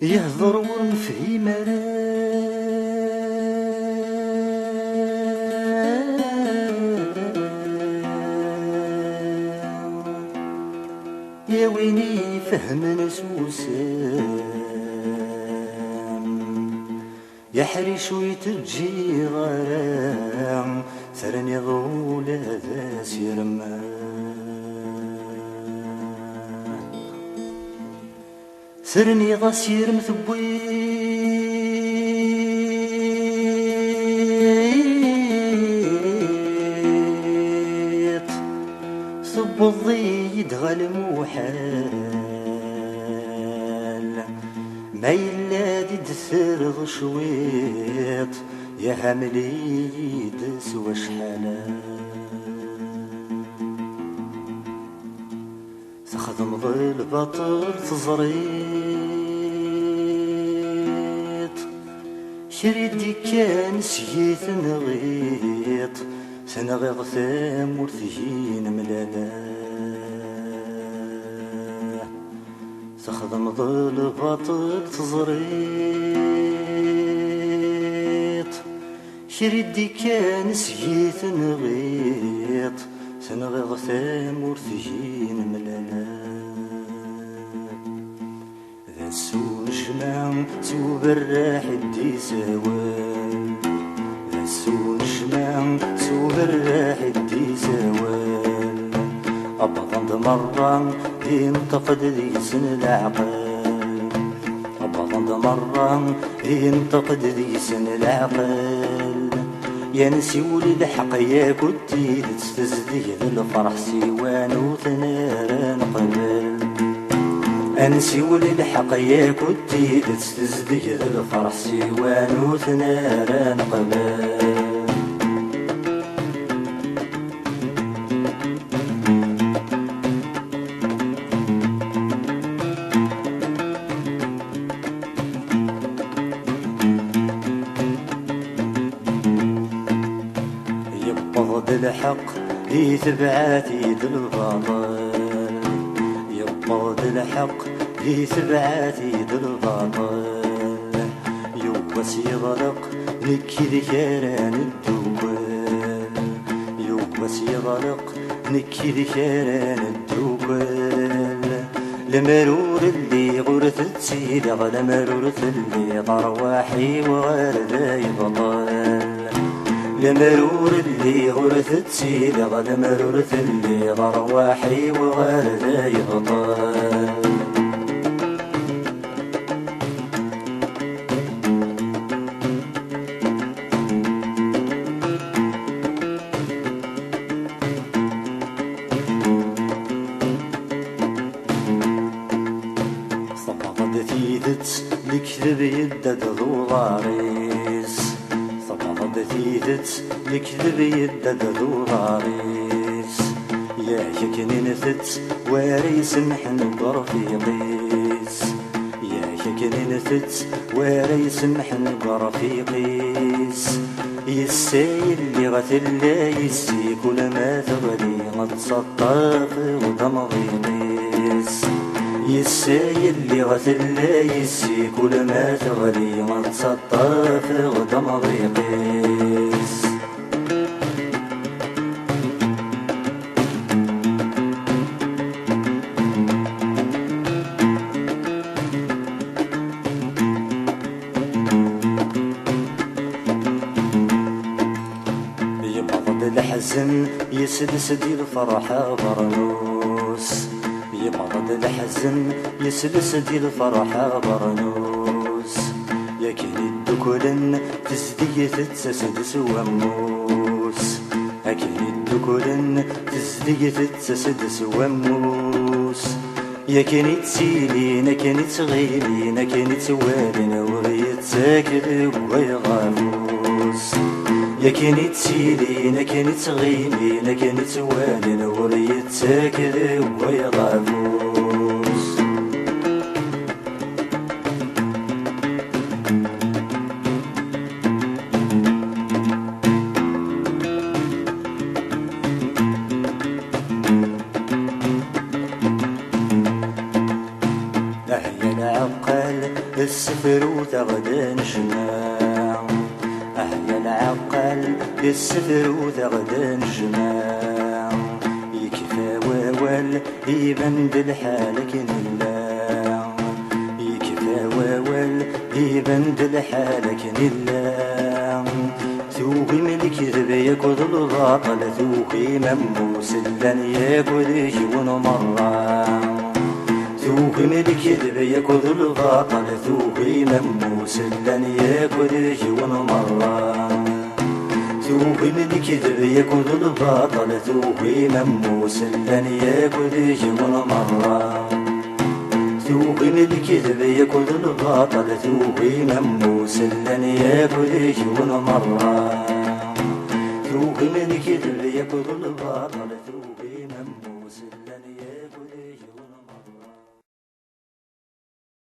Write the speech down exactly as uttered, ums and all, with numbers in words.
Yehder ur nefhim ara. Ya win ifehmen susem, ya ḥric ur yi-teǧǧiḍ ara, terniḍ ula d asirem. Terniḍ asirem tewwiḍ, tewweḍ-iyi-d ɣer lmuḥal. Ma yella di d-terreḍ cwiṭ, ya ḥamel-iyi-d s wacḥal. Txedmeḍ lbaṭel teẓriḍ, kra i d-ikkan seg-i tenɣiḍ, tenɣiḍ tamurt i nemlal. Txedmeḍ lbaṭel teẓriḍ, kra i d-ikkan seg-i tenɣiḍ, tenɣiḍ tamurt i nemlal. D ass unejmaɛ s uberraḥ i d-isawal, d ass unejmaɛ s uberraḥ i d-isawal. Wwḍen-d merra, inṭeq-d deg-sen leɛqel. Wwḍen-d merra, inṭeq-d deg-sen leɛqel. Ya nsiwel i lḥeqq yakk d tidet, tezdeg d lferḥ, siwa nutni ara neqbel. A nsiwel i lḥeqq yakk d tidet, tezdeg d lferḥ, siwa nutni ara neqbel. Yewweḍ-d lḥeqq, itbeɛ-t-id lbaṭel. Yewweḍ-d lḥeqq, itbeɛ-t-id lbaṭel. Yiwwas yeḍleq, nekk d kra neddukel. Yiwwas yeḍleq, nekk d kra neddukel. Lemmer ur lliɣ ur tettileɣ, lemmer ur telliḍ rrwaḥ-iw ɣer da yebṭel. Lemmer ur lliɣ ur tettileɣ, lemmer ur telliḍ rrwaḥ-iw ɣer da yebṭel. Tebḍa-d tidet, lekdeb yedda-d d uḍar-is. Tebḍa-d tidet, lekdeb yedda-d d uḍar-is. Yak akken i ntett, wara isemḥen deg urfiq-is. Yak akken i ntett, wara isemḥen deg urfiq-is. Yessa yelli ɣef tella yessi, kul ma teɣli ad tettaṭṭaf-d amḍiq-is. Yessa yelli ɣef tella yessi, kul ma teɣli ad tettaṭṭaf-d amḍiq-is. Yewweḍ-d leḥzen, yesles-d i lferḥ abernus. Yewweḍ-d leḥzen, yesles-d i lferḥ abernus. Yakan i dduklen, tezdeg tettas-d s wammus. Akken i dduklen, tezdeg tettas-d s wammus. Yakan i ttilin, akken i ttɣimin, akken i ttwalin, ur yettak deg wayeḍ afus. Yakan i ttilin, akken i ttɣimin, akken i ttwalin, ur yettak deg wayeḍ afus. Ahya lɛeqqal, Yessefrut-aɣ-d nnejma, ah ya lɛeqqal, yessefrut-aɣ-d nnejma. Yekfa wawal, iban-d lḥal akken illa. Yekfa wawal, iban-d lḥal akken illa. Tugim lekdeb yakk d lbaṭel, tugim ammus llan yakk d yiwen merra. Tugim lekdeb yakk d lbaṭel, tugim ammus llan yakk d yiwen merra. Tugim lekdeb yakk d lbaṭel, tugim ammus llan yakk d yiwen merra. Tugim lekdeb yakk d lbaṭel, tugim ammus llan yakk d yiwen merra. Tugim lekdeb yakk d lbaṭel.